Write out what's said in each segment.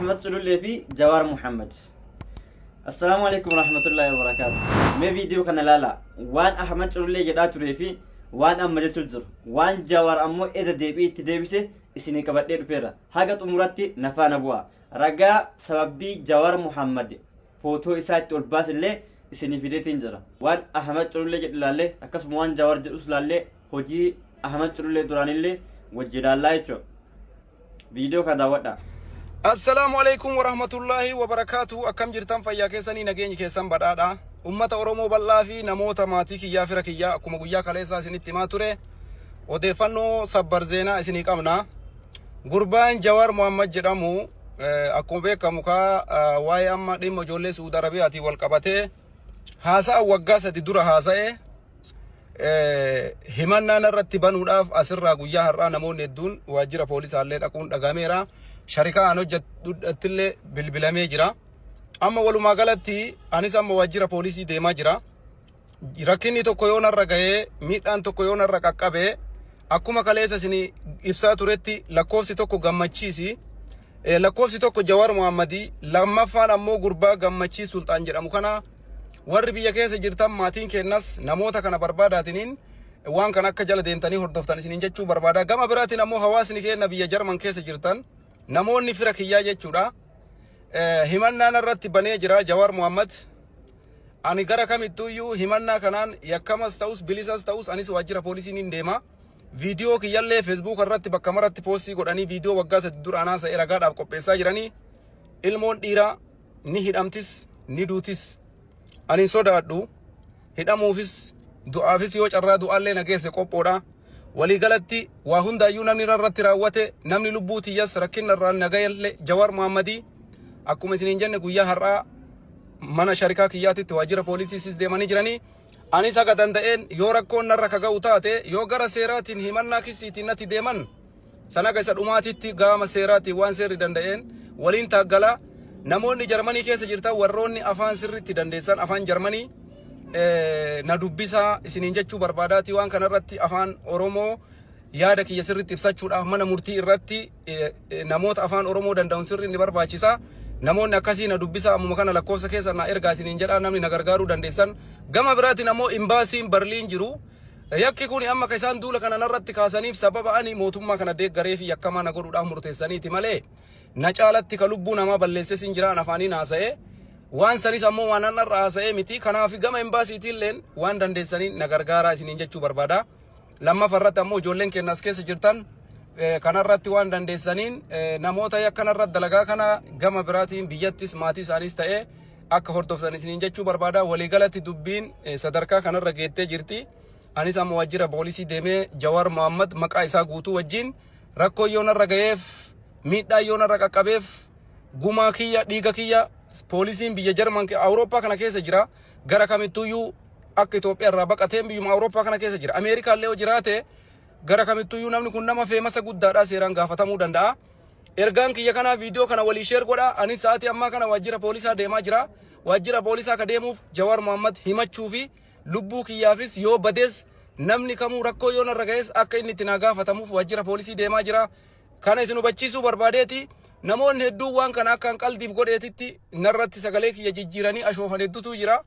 Ahmad Culullee fi Jawaar Muhammad. Assalaamu alaikum warahmatullahi wabarakaatu. Mee viidiyoo kana ilaalaa. Waan Ahmad Culullee jedhaa turee fi waan amma jechuu jiru. Waan Jawaar ammoo eda deebii itti deebise isinii qabadhee dhufeera. Haga xumuratti na faana bu'aa. Ragaa sababbii Jawaar Muhammad footoo isaa itti ol baasellee isinii fideetiin jira. Waan Ahmad Culullee jedhu ilaallee akkasuma waan Jawaar jedhus ilaallee hojii Ahmad Culullee duraanillee wajji ilaallaa jechuudha. Viidiyoo kana daawwadhaa. Assalaamu alaikum warahmatullaahi wabarakaatu. Akkam jirtan? Fayyaa keessanii? Nageenyi keessan badhaadha. Ummata Oromoo bal'aa fi namoota maatii kiyyaa, fira kiyyaa, akkuma guyyaa kaleessaa isinitti himaa ture, odeeffannoo sabbar zeenaa isinii qabna. Gurbaan Jawaar Muhammad jedhamu akkuma beekamu kaa waa'ee amma dhimma ijoollee Suudi Arabiyaatiin wal qabatee haasa'a waggaa 3 dura haasa'e himannaa narratti banuudhaaf asirraa guyyaa har'aa namoonni hedduun waajjira poolisaallee dhaquun dhagameera. Sharikaa an hojjedhuttillee bilbilamee jira. Amma walumaa galatti anis amma waajjira poolisii deemaa jira. Rakkinni tokko yoo narra ga'ee, miidhaan tokko yoo narra qaqqabee, akkuma kaleessa isin ibsaa turetti, lakkoofsi tokko Gammachiisi. Lakkoofsi tokko Jawaar Muhammadii, lammaffaan ammoo gurbaa Gammachiis Sulxaan jedhamu kana. Warri biyya keessa jirtan, maatiin keennas, namoota kana barbaadaatiniin waan kana akka jala deemtanii hordoftan isiniin jechuu barbaada. Gama biraatiin ammoo hawaasni keenya biyya Jarman keessa jirtan, namoonni fira kiyyaa jechuudha. Himannaan irratti banee jira Jawaar Muhammad. Ani gara kamittuuyyuu himannaa kanaan yakkamas ta'us bilisas ta'us anis waajjira poolisii niin deema. Viidiyoo kiyyallee Facebook irratti bakka maratti poostii godhanii viidiyoo waggaa 3 dura anaa sa'ee ragaadhaaf qopheessaa jiranii. Ilmoon dhiiraa ni hidhamtis ni duutis. Ani hin sodaadhu. Hidhamuufis du'aafis, yoo carraa du'aallee na geesse qophoodha. Waliigalatti waa hundaayyuu namni irratti raawwate, namni lubbuu tiyyas rakkinna irraan na gahellee Jawaar Muhammadii. Akkuma isiniin jenne, guyyaa har'aa mana sharikaa kiyyaatitti waajjira poolisiisis deemanii jiranii. Anis haga danda'een yoo rakkoon narra ka ga'u taate, yoo gara seeraatiin himannaa kissiitiin natti deeman, sanaga isa dhumaatitti gaama seeraatiin waan seerri danda'een waliin taaggala. Namoonni Jarmanii keessa jirtan, warroonni afaan sirriitti dandeessan, afaan Jarmanii na dubbisaa isiniin jechuu barbaadaati. Waan kanarratti afaan Oromoo yaada kiyya sirriitti ibsachuudhaaf mana murtii irratti namoota afaan Oromoo danda'uun sirri ni barbaachisa. Namoonni akkasii na dubbisaa, ammuma kana lakkoofsa keessa na ergaa isiniin jedhaa, namni na gargaaruu dandeessan. Gama biraatiin ammoo imbaasiin Barliin jiru. Yakki kun amma ka isaan duula kana narratti kaasaniif sababa ani mootummaa kana deeggaree fi yakkamaa na godhuudhaaf murteessaniiti malee, na caalatti ka lubbuu namaa balleessee sin jiraan afaaniin haasa'ee waan sanis ammoo waan an irra haasa'ee miti. Kanaaf gama imbaasiitiilleen waan dandeessaniin na gargaaraa isiniin jechuu barbaada. Lammaffaa irratti ammoo ijoolleen keenya as keessa jirtan kanarratti waan dandeessaniin namoota yakkanarratti dalagaa kana gama biraatiin biyyattis maatii isaaniis ta'ee akka hordoftan isiniin jechuu barbaada. Waliigalatti dubbiin sadarkaa kanarra geettee jirti. Anis amma waajjira poolisii deemee Jawaar Mohammad maqaa isaa guutuu wajjin rakkoo yoo narra ga'eef, miidhaa yoo narra qaqqabeef, gumaa kiyya, dhiiga kiyya poolisiin biyya Jarman Awurooppaa kana keessa jira. Gara kamittuyyuu akka Itoophiyaa irraa baqateen biyyuma Awurooppaa kana keessa jira. Ameerikaa illee yoo jiraate, gara kamittuyyuu namni kun nama famous guddaadha, seeraan gaafatamuu danda'a. Ergaan kiyya kanaa, viidiyoo kana walii share godha. Anis sa'aatii ammaa kana waajjira poolisaa deemaa jira. Waajjira poolisaa ka deemuuf Jawaar Mohammad himachuu fi lubbuu kiyyaafis yoo badees, namni kamuu rakkoo yoo narra ga'es akka inni itti naa gaafatamuuf waajjira poolisii deemaa jira. Kana isin hubachiisuu barbaadeeti. Namoonni hedduun waan kana akka qaldiif godheetitti narratti sagalee kiyya jijjiiranii ashoofan hedduutu jira.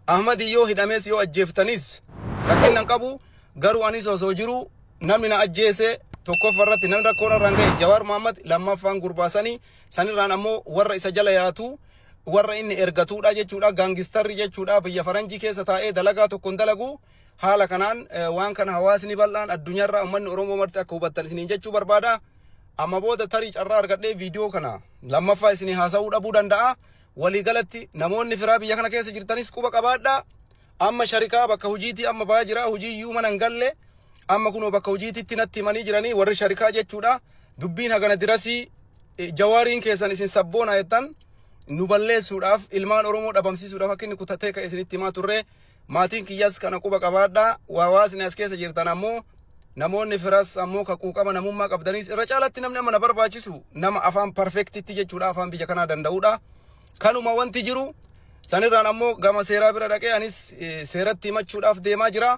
Ahmad yoo hidhamees yoo ajjeeftanis rakkinna hin qabu. Garuu anis osoo jiru namni na ajjeese, tokkoffaa irratti namni rakkoo narraan ga'e Jawaar Mohammad, lammaffaan gurbaasanii sanirraan ammoo warra isa jala yaatu, warra inni ergatuudha jechuudha, gangsterri jechuudha. Biyya faranjii keessa taa'ee dalagaa tokko hin dalagu. Haala kanaan waan kana hawaasni bal'aan addunyaarraa, uummanni Oromoo marti akka hubattan isiniin jechuu barbaada. Amma booda tarii carraa argadhee viidiyoo kana lammaffaa isinii haasa'uu dhabuu danda'a. Waliigalatti namoonni firaa biyya kana keessa jirtanis quba qabaadhaa. Amma sharikaa bakka hojiitii amma ba'aa jira. Hojii iyyuu mana hin galle. Amma kunoo bakka hojiititti natti himanii jiranii warri sharikaa jechuudha. Dubbiin hagana dirasii Jawaariin keessan isin sabboona jettan nu balleessuudhaaf, ilmaan Oromoo dhabamsiisuudhaaf akka inni kutatee ka'e isinitti himaa turre. Maatiin kiyyas kana quba qabaadhaa. Hawaasni as keessa jirtan ammoo, namoonni firas ammoo ka quuqama namummaa qabdanis, irra caalatti namni amma na barbaachisu nama afaan perfectitti jechuudha, afaan biyya kanaa danda'uudha. Kanuma wanti jiru. Sanirraan ammoo gama seeraa bira dhaqee anis seeratti himachuudhaaf deemaa jira.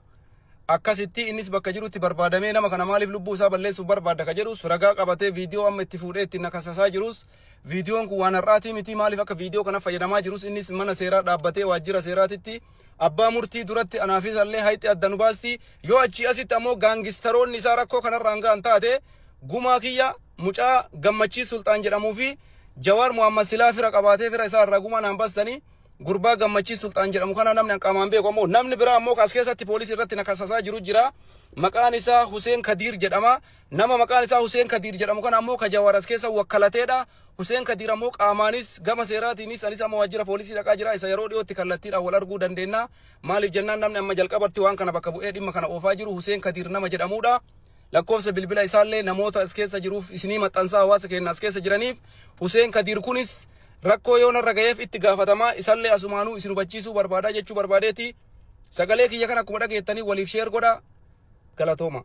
Akkasitti innis bakka jirutti barbaadamee, nama kana maaliif lubbuu isaa balleessuuf barbaadda ka jedhus ragaa qabatee, viidiyoo amma itti fuudhee ittiin nakasasaa jirus, viidiyoon kun waan har'aatii miti. Maaliif akka viidiyoo kana fayyadamaa jirus innis mana seeraa dhaabbatee waajjira seeraatitti abbaa murtii duratti anaafis illee hayxi adda nu baasti. Yoo achii asitti ammoo gaangistaroonni isaa rakkoo kanarraan ga'an taate, gumaa kiyya mucaa Gammachiis Sulxaan jedhamuu fi Jawaar Muhammad silaa fira qabaatee fira isaa irraa gumaa naan baastanii. Gurbaa Gammachiis Sulxaan jedhamu kana namni qaamaan beeku ammoo, namni biraa ammoo as keessatti poolisii irratti nakasasaa jiru jira. Maqaan isaa Huseen Kadiir jedhama. Nama maqaan isaa Huseen Kadiir jedhamu kana ammoo ka Jawaar as keessa wakkalateedha. Huseen Kadiir ammoo qaamaanis gama seeraatiinis anis amma waajjira poolisii dhaqaa jira. Isa yeroo dhiyootti kallattiidhaan wal arguu dandeenya. Maaliif jennaan, namni amma jalqabatti waan kana bakka bu'ee dhimma kana oofaa jiru Huseen Kadiir nama jedhamudha. Lakkoofsa bilbila isaallee namoota as keessa jiruuf isinii maxxansaa, hawaasa keenya as keessa jiraniif. Huseen Kadiir kunis rakkoo yoo narra ga'eef itti gaafatamaa, isallee asumaanuu isin hubachiisuu barbaadaa jechuu barbaadeeti. Sagalee kiyya kana akkuma dhageettanii waliif share godha. Galatooma.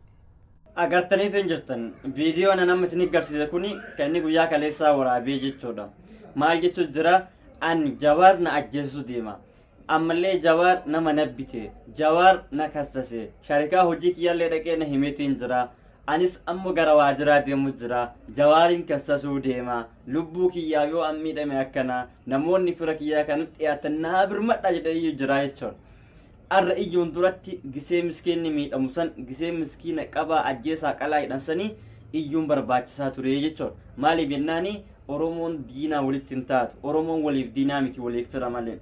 Agartaniitu hin jirtan. Viidiyoo ana nama isin garsiise kuni kan inni guyyaa kaleessaa waraabee jechuudha. Maal jechuun jira? Ani Jawaar na ajjeessu deema. Ammallee Jawaar nama na bite. Jawaar na kassase. Sharikaa hojii kiyyaallee dhaqee na himeetiin jira. Anis ammoo gara waajiraa deemu jira. Jawaariin kassasuu deema. Lubbuu kiyyaa yoo an miidhame akkana, namoonni fira kiyyaa kan dhiyaatan naa birmadha jedhee iyyuu jira jechuudha. Arra iyyuun duratti gisee miskiinni miidhamu san, gisee miskiina qabaa ajjeesaa qalaa jedhan sanii iyyuun barbaachisaa ture jechuudha. Maaliif jennaani, Oromoon diinaa walitti hin taatu. Oromoon waliif diinaa miti, waliif fira malee.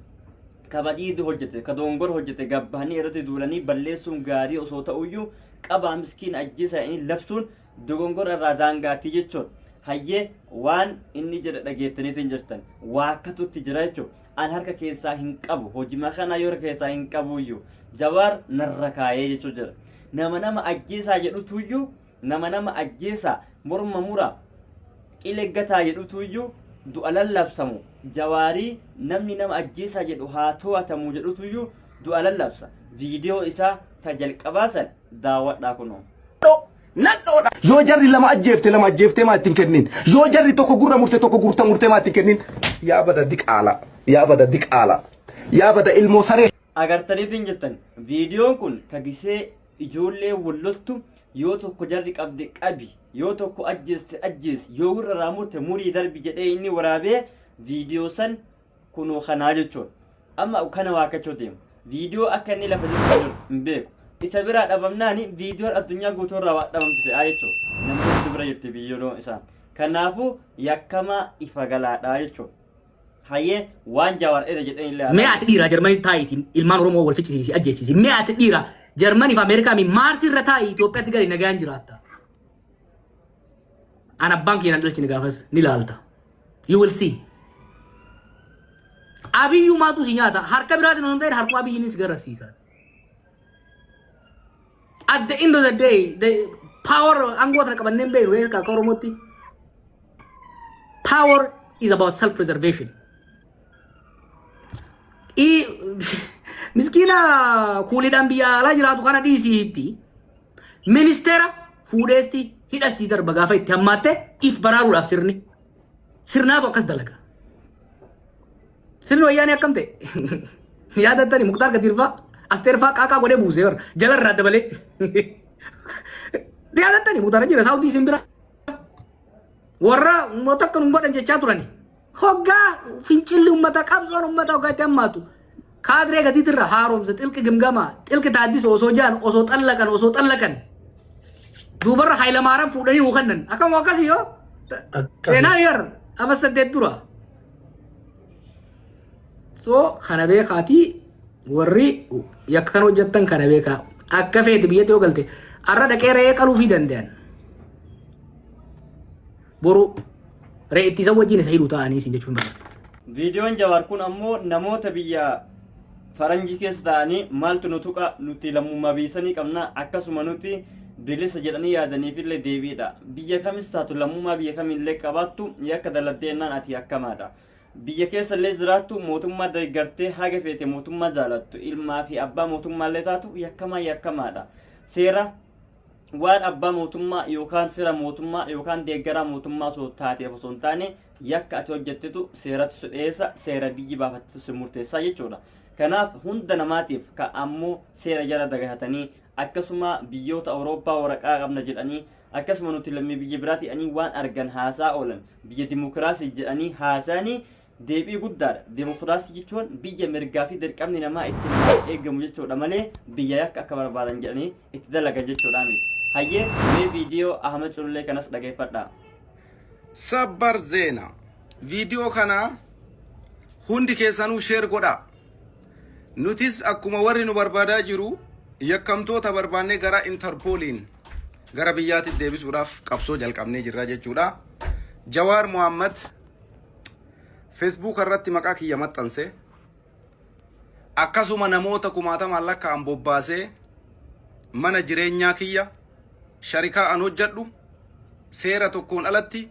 Ka badiidu hojjete, ka dongor hojjete gabbahanii irratti duulanii balleessuun gaarii osoo ta'uyyuu, qabaa miskiina ajjeesaa inni labsuun dogongora irraa daangaatti jechuudha. Hayyee, waan inni jedhe dhageettaniitiin jirtan. Waakkatutti jira jechuudha. An harka keessaa hin qabu. Hojima kana yoo harka keessaa hin qabuyyuu, Jawaar narra kaayee jechuu jira. Nama nama ajjeesaa jedhutuyyuu, nama nama ajjeesaa, morma muraa, qilee gataa jedhutuyyuu du'a lallabsamu. Jawaarii namni nama ajjeesaa jedhu haa to'atamu jedhutuyyuu du'a lallabsa. Viidiyoo isaa ta jalqabaa san daawwadhaa kunoo. Nadhoodha. Yoo jarri lama ajjeefte, lama ajjeeftee maa ittiin kennin? Yoo jarri tokko gurra murte, tokko gurta murtee maa ittiin kennin? Yaa bada diqaala. Yaa bada diqaala. Yaa bada ilmoo saree. Agartaniitiin jettan, viidiyoon kun ka gisee ijoollee walloltu, yoo tokko jarri qabde qabi, yoo tokko ajjeeste ajjeesi, yoo gurra irraa murte murii darbi jedhee inni waraabee viidiyoo san kunoo kanaa jechuudha. Amma kana waakkachuu deema. Viidiyoo akka inni lafa jiru jiru hin beeku. Isa biraa dhabamnaani viidiyoon addunyaa guutuu irraa waa dhabamtu se'aa jechuudha. Namni hedduu bira jirti viidiyoon isaa. Kanaafuu yakkamaa ifa galaadhaa jechuudha. Hayyee, waan Jawaar eda jedheen illee Mee ati dhiiraa Jarmanii taa'iitiin ilmaan Oromoo wal ficcisiisi, ajjeechisi. Mee ati dhiiraa Jarmanii fi Ameerikaa mi Maarsi irra taa'ii Itoophiyaatti gali, nagaan jiraatta. An abbaan kiyya nan dhalchine gaafas ni laalta. You will see. Abiyyumaatu si nyaata. Harka biraatiin osoo hin ta'in harkuma Abiyyiin si garafsiisa. At the end of the day, the power aangoo tana qabannee hin beeknu akka Oromootti. Power is about self-preservation. I miskiina kuuliidhaan biyya alaa jiraatu kana dhiisiitti ministeera fuudheesti hidhasii darba gaafa itti hammaatte if baraaruudhaaf sirni. Sirnaatu akkas dalaga. Sirni wayyaanee akkam ta'e? Yaadattani Muktaar Gadiirfaa, Asteerfaa qaaqaa godhee buusee bara jalarraa dabalee. Yaadattani Muktaar jira Saawudii isin bira. Warra uummata akka nun godhan jechaa turani. Hoggaa fincilli uummata, qabsoon uummata hoggaa itti hammaatu. Kaadiree gatiitirra haaromsa xilqi gimgamaa xilqi taaddisa osoo jaan osoo xallaqan osoo xallaqan. Duubarra Hayilamaaraan fuudhanii nuu kennan. Akkam akkasii yoo seenaa yar amma 8 dura. So kana beekaatii, warri yakka kan hojjettan kana beekaa. Akka feete biyyatti yoo galte har'a dhaqee re'ee qaluufii danda'an. Boru re'ee ittisa wajjin isa hidhu ta'anii isin jechuun barbaada. Viidiyoon Jawaar kun ammoo namoota biyya faranjii keessa ta'anii maaltu nu tuqa, nuti lammummaa biyyisanii qabna, akkasuma nuti bilisa jedhanii yaadaniifillee deebiidha. Biyya kamis taatu, lammummaa biyya kamiillee qabaattu, yakka daladdee ati yakkamaadha. Biyya keessa illee jiraattu, mootummaa deeggartee haga feete mootummaa jaalattu, ilmaa fi abbaa mootummaallee taatu, yakkamaa yakkamaadha. Seera waan abbaa mootummaa yookaan fira mootummaa yookaan deeggaraa mootummaa osoo taateef osoo hin taane, yakka ati hojjettetu seeratu si dhiyeessa, seera biyyi baafattetu si murteessaa jechuudha. Kanaaf hunda namaatiif ka ammoo seera jala dagahatanii akkasuma biyyoota Awurooppaa waraqaa qabna jedhanii, akkasuma nuti lammii biyya biraati jedhanii waan argan haasaa oolan, biyya dimokiraasii jedhanii haasaanii deebii guddaadha. Dimokiraasii jechuun biyya mirgaa fi dirqamni namaa itti namaaf eegamu jechuudha malee biyya yakka akka barbaadan jedhanii itti dalagan jechuudha miti. Hayyee, mee viidiyoo Ahmad Culullee kanas dhageeffadhaa. Sabbar Zeena. Viidiyoo kana hundi keessanuu share godhaa. Nutis akkuma warri nu barbaadaa jiru yakkamtoota barbaannee gara Interpooliin gara biyyaatti deebisuudhaaf qabsoo jalqabnee jirra jechuudha. Jawaar Mohaammed Facebook irratti maqaa kiyya maxxanse, akkasuma namoota kumaatamaan lakkaa'an bobbaasee, mana jireenyaa kiyya, sharikaa an hojjedhu, seera tokkoon alatti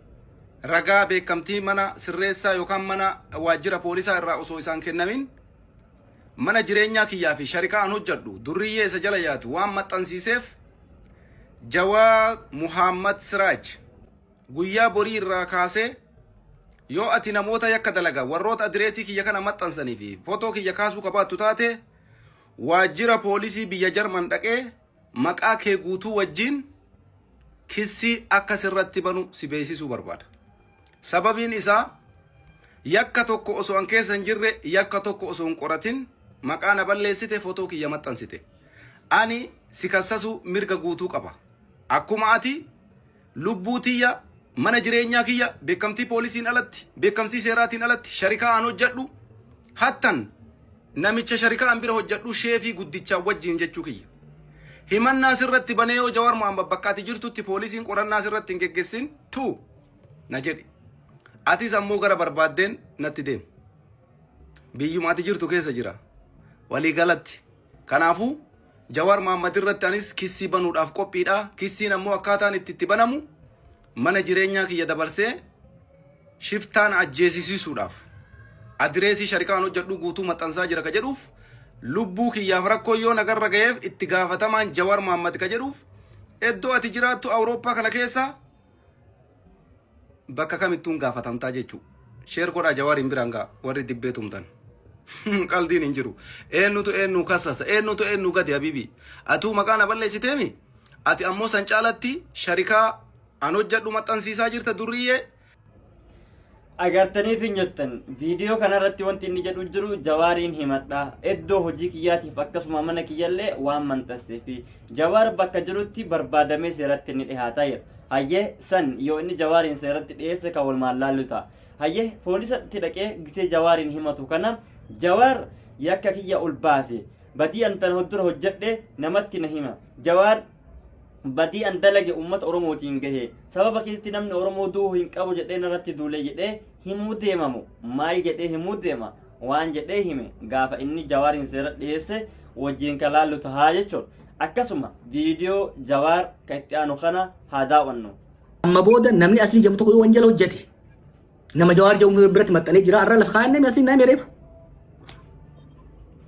ragaa beekamtii mana sirreessaa yookaan mana waajjira poolisaa irraa osoo isaan kennamin mana jireenyaa kiyyaa fi sharikaa an hojjedhu durriyyee isa jala yaatu waan maxxansiiseef, Jawaar Muhammad Siraaj, guyyaa borii irraa kaasee yoo ati namoota yakka dalagaa warroota adireesii kiyya kana maxxansanii fi footoo kiyya kaasuu qabaattu taate, waajjira poolisii biyya Jarman dhaqee maqaa kee guutuu wajjin kissii akka sirratti banu si beeksisuu barbaada. Sababiin isaa yakka tokko osoo an keessa hin jirre, yakka tokko osoo hin qoratin maqaa na balleessite, footoo kiyya maxxansite. Ani si kassasuu mirga guutuu qaba. Akkuma ati lubbuu tiyya, mana jireenyaa kiyya beekamtii poolisiin alatti, beekamtii seeraatiin alatti sharikaa an hojjedhu hattan, namicha sharikaa an bira hojjedhu sheefii guddichaa wajjin jechuu kiyya. Himannaa sirratti banee yoo Jawaar Mohaammed bakka ati jirtutti poolisiin qorannaa sirratti hin geggessin tu na jedhi. Atis ammoo gara barbaaddeen natti deem. Biyyuma ati jirtu keessa jira. Walii galatti. Kanaafuu Jawaar Mohaammed irratti anis kissii banuudhaaf qophiidha. Kissiin ammoo akkaataan itti banamu mana jireenyaa kiyya dabarsee shiftaan ajjeesisiisuudhaaf adireesii sharikaan hojjedhu guutuu maxxansaa jira ka jedhuuf, lubbuu kiyyaaf rakkoo yoo nagarra ga'eef itti gaafatamaan Jawaar Mohaammed ka jedhuuf, iddoo ati jiraattu Awurooppaa kana keessa bakka kamittuun gaafatamtaa jechuu. Share godhaa, Jawaariin biraan ga'a warri dibbee tumtan. Qaldiin hin jiru. Eenyutu eenyu kassasa? Eenyutu eenyu gadi habibi? Atuu maqaa na balleessiteemi? Ati ammoo san caalatti sharikaa an hojjedhu maxxansiisaa jirta, durriyyee. Agartaniitiin jirtan, viidiyoo kanarratti wanti inni jedhu jiru Jawaariin himadha, iddoo hojii kiyyaatiif akkasuma mana kiyyallee waan maxxanseefi Jawaar bakka jirutti barbaadamee seeratti ni dhihaataa jira. Hayyee, san yoo inni Jawaariin seeratti dhiyeesse kan walumaan laallu ta'a. Hayyee, poolisatti dhaqee gisee Jawaariin himatu kana, Jawaar yakka kiyya ol baase, badii an tana dura hojjedhe namatti na hima, Jawaar badii an dalage uummata Oromootiin gahe, sababa keessatti namni Oromoo du'uu hin qabu jedhee narratti duule jedhee himuu deemamu maal jedhee himuu deema? Waan jedhee hime gaafa inni Jawaariin seera dhiyeesse wajjin kan laallu tahaa jechuudha. Akkasuma viidiyoo Jawaar kan itti aanu kana haa daawwannu. Amma booda namni Aslii jedhamu tokko yoo wanjala hojjete nama Jawaar jedhamu biratti maxxanee jira. Har'a lafa kaa'annee Asliin nama reefu.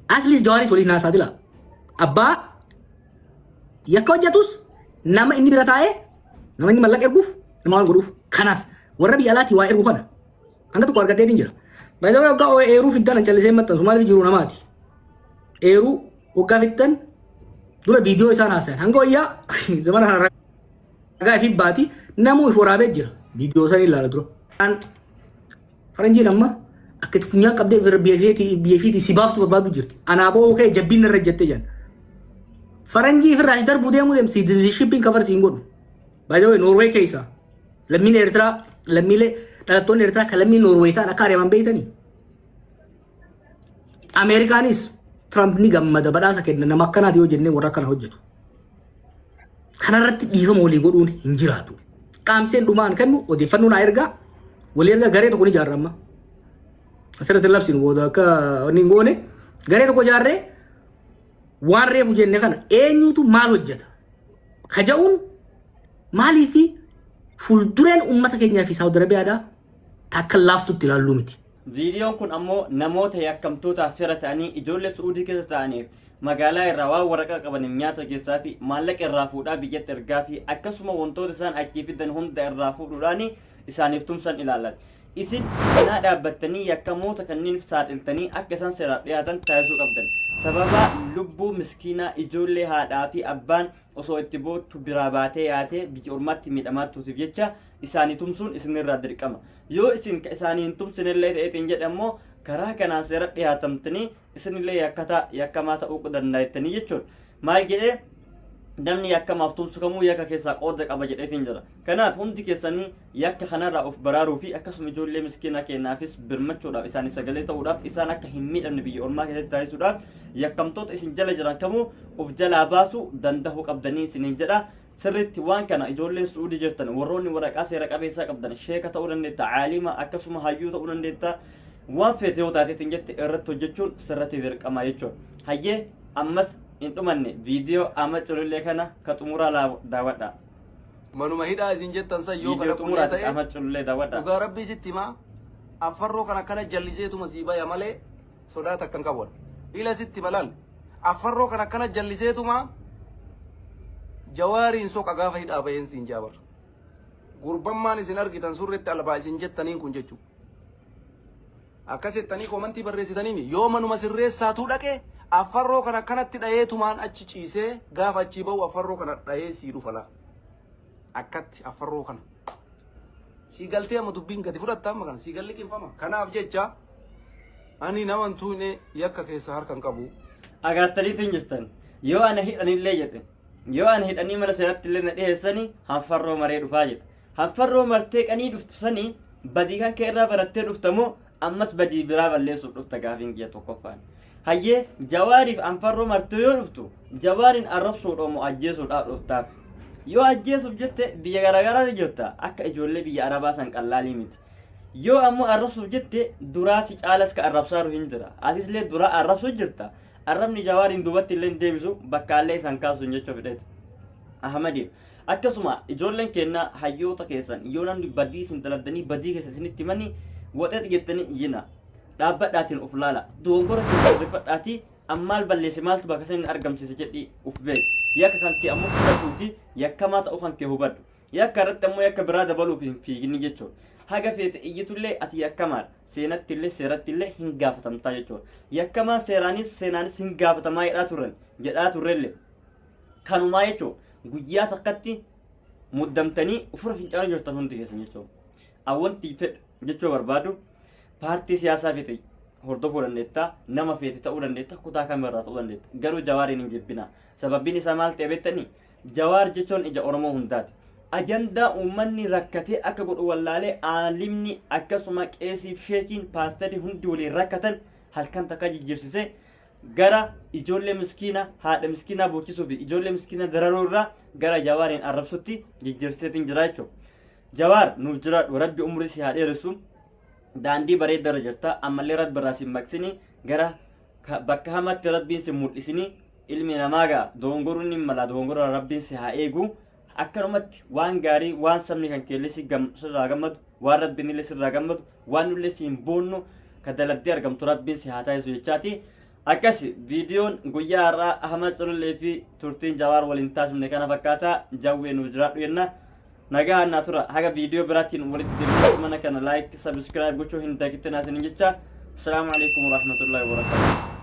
Asliis Jawaaris waliif naasaa dila. Abbaa yakka hojjetus, nama inni bira taa'ee, nama inni mallaqa erguuf, nama waan godhuuf, kanaas warra biyya alaatii waa ergu kana hanga tokko argadheetiin jira. Baay'ee waggaa eeruu fiddan an callisee maxxansu, maaliif jiru namaati. Eeruu waggaa fiddan dura viidiyoo isaan haasayan hanga wayyaa zamana kana ragaa fi baati namuu if waraabee jira, viidiyoo san ilaala dura. Faranjiin amma akka itti funyaan qabdee biyya fiitii si baaftu barbaadu jirti. Anaa boo'uu kee jabbiin irra jettee jedhan. Faranjii ifirraa si darbuu deemuu deemu citizenshippiin cover si hin godhu. By the way, Noorwee keessa lammiin Eertiraa, lammiilee dhalattoonni Eertiraa kan lammii Noorwee ta'an akka ari'aman beektanii. Ameerikaanis Trump ni gammada, badhaasa kenna nama akkanaati yoo jennee warra akkana hojjetu. Kanarratti dhiifama walii godhuun hin jiraatu. Dhaamseen dhumaan kennu, odeeffannoo naa ergaa, walii ergaa, garee tokko ni ijaarra amma. Asirratti labsinu booda akka wanni hin goone, garee tokko ijaarree waan reefu jenne kana eenyutu maal hojjeta? Kaja'uun maalii fi fuuldureen uummata keenyaa fi Saawud Arabiyaadhaa takka laaftutti ilaalluu miti. Viidiyoon kun ammoo namoota yakkamtootaaf fira ta'anii ijoollee Su'uudii keessa ta'aniif magaalaa irraa waan waraqaa qabaniin nyaata keessaa fi maallaqa irraa fuudhaa biyyatti ergaa fi akkasuma wantoota isaan achii fidan hunda irraa fuudhuudhaan isaaniif tumsan ilaallata. Isin cinaa dhaabbattanii yakkamoota kanneen saaxiltanii akka isaan seeraaf dhiyaatan taasisuu qabdan. Sababaa lubbuu miskiinaa ijoollee haadhaa fi abbaan osoo itti boottu biraa baatee yaatee biyya ormaatti miidhamaa turtiif jecha isaanii tumsuun isinirraa dirqama. Yoo isin ka isaanii hin tumsinellee ta'eetiin jedhe ammoo karaa kanaan seera dhiyaatamtanii isinillee yakkataa yakkamaa ta'uu dandaa'ettanii jechuudha. Maal jedhee namni yakkamaaf tumsu kamuu yakka keessaa qooda qaba jedheetiin jira. Kanaaf hundi keessanii yakka kanarraa of baraaruu fi akkasuma ijoollee miskiina keenyaafis birmachuudhaaf isaanii sagalee ta'uudhaaf isaan akka hin miidhamne biyya ormaa keessatti taasisuudhaaf yakkamtoota isin jala jiran kamuu of jalaa baasuu danda'uu qabdanii isiniin jedha. Sirriitti waan kana ijoolleen Su'uudii jirtan warroonni waraqaa seera qabeessaa qabdan sheeka ta'uu dandeetta, caalima akkasuma hayyuu ta'uu dandeetta. Waan feete yoo taateetiin jette irratti hojjechuun sirratti dirqama jechuudha. Hayyee ammas hin dhumanne viidiyoo amma culullee kana ka xumuraa daawwadha. Manuma hidhaa isin jettan san yoo Viidiyoo kana qullee xumuraati ta'e amma culullee daawwadha. Dhugaa rabbii sitti himaa affarroo kana akkana jalliseetuma sii baya malee sodaa takka hin qabu. Ila sitti hima laal affarroo kana akkana jalliseetuma jawaariin soqa gaafa hidhaa baheen siin jaabar. Gurbammaan isin argitan surretti albaa isin jettaniin kun jechuudha. Akkas jettanii koomantii barreessitaniin yoo manuma sirreessaatuu dhaqe affarroo kana akkanatti dhayeetumaan achi ciisee gaafa achii bahu affarroo kana dhayee sii dhufa laa. Akkatti affarroo kana. Sii galtee amma dubbiin gadi fudhatta amma kana sii galli qinfama. Kanaaf jecha ani nama hin tuqne yakka keessa harka hin qabu. Agartaniitiin jirtan yoo ana hidhanillee jedhe yoo ana hidhanii mana seeratti illee na dhiheessani hanfarroo maree dhufaa jedha. Hanfarroo martee qanii dhuftu sanii badii kan kee irraa barattee dhufta moo ammas badii biraa balleessuuf dhufta gaafiin kiyya tokkoffaan. Hayyee jawaariif hanfarroo martee yoo dhuftu jawaariin arrabsuudha moo ajjeesuudhaaf dhuftaaf. Yoo ajjeesuuf jette biyya garaagaraa jirta akka ijoollee biyya arabaa san qallaalii miti. Yoo ammoo arrabsuuf jette duraa si caalas ka arrabsaaru hin jira. Atislee duraa arrabsuu jirta. Arrabni jawaariin duubatti illee hin deebisu bakkaallee isaan kaasu hin jechuu fedheeti. Ahmadiif. Akkasuma ijoolleen keenya hayyoota keessan yoo namni badii isin dalagdanii badii keessa isinitti himanii waxeet jettanii iyyina. Dhaabbadhaatiin of laala. Dogongora keessa sirreeffadhaatii ammaal balleesse maaltu bakka isin argamsiise jedhii of beeki. Yakka kan kee ammoo fudhadhuuti yakkamaa ta'uu kan kee hubadhu. Yakka irratti ammoo yakka biraa dabaluuf hin fiigini jechuudha. Haga feete iyyitullee ati yakkamaadha. Seenatti illee seeratti illee hin gaafatamtaa jechuudha. Yakkamaan seeraanis seenaanis hin gaafatamaa jedhaa turan jedhaa turrellee. Kanumaa jechuun guyyaa takkatti muddamtanii ofirra fincaanuu jirtan hundi keessan jechuudha. Wanti fedhu jechuu barbaadu paartii siyaasaa feete hordofuu dandeetta, nama feete ta'uu dandeetta, kutaa kamirraa ta'uu dandeetta. Garuu Jawaariin hin jibbina. Sababbiin isaa maal ta'e beektanii? Jawaar jechuun ija Oromoo hundaati. Ajandaa uummanni rakkatee akka godhu wallaalee aalimni akkasuma qeesiif sheekiin paasterii hundi waliin rakkatan halkan takka jijjiirsisee gara ijoollee miskiina haadha miskiinaa boochisuu fi ijoollee miskiina dararuu irraa gara Jawaariin arrabsutti jijjiirseetiin jira jechuudha. Jawaar nuuf jiraadhu rabbi umrii si haa dheeressu daandii bareedda irra jirta ammallee rabbi irraa si maqsini gara bakka hamaatti rabbiin si mul'isini ilmi namaa gaa dogongoruun ni mala dogongora rabbiin si haa eegu Akkanumatti waan gaarii waan sabni kan keellee si sirraa gammadu waan rabbiin illee sirraa gammadu waan nullee siin boonnu ka daladdee argamtu rabbiin si haa taasisu jechaati. Akkasi viidiyoon guyyaa har'aa Ahmad Culullee fi turtiin Jawaar waliin taasifne kana fakkaata jawwee nuuf jiraadhu jenna. Nagaa naa tura haga viidiyoo biraatiin walitti deebinutti mana kana like subscribe gochuu hin dagatinaa isiniin jecha. Assalaamu alaikum warahmatullahi wabarakatuh.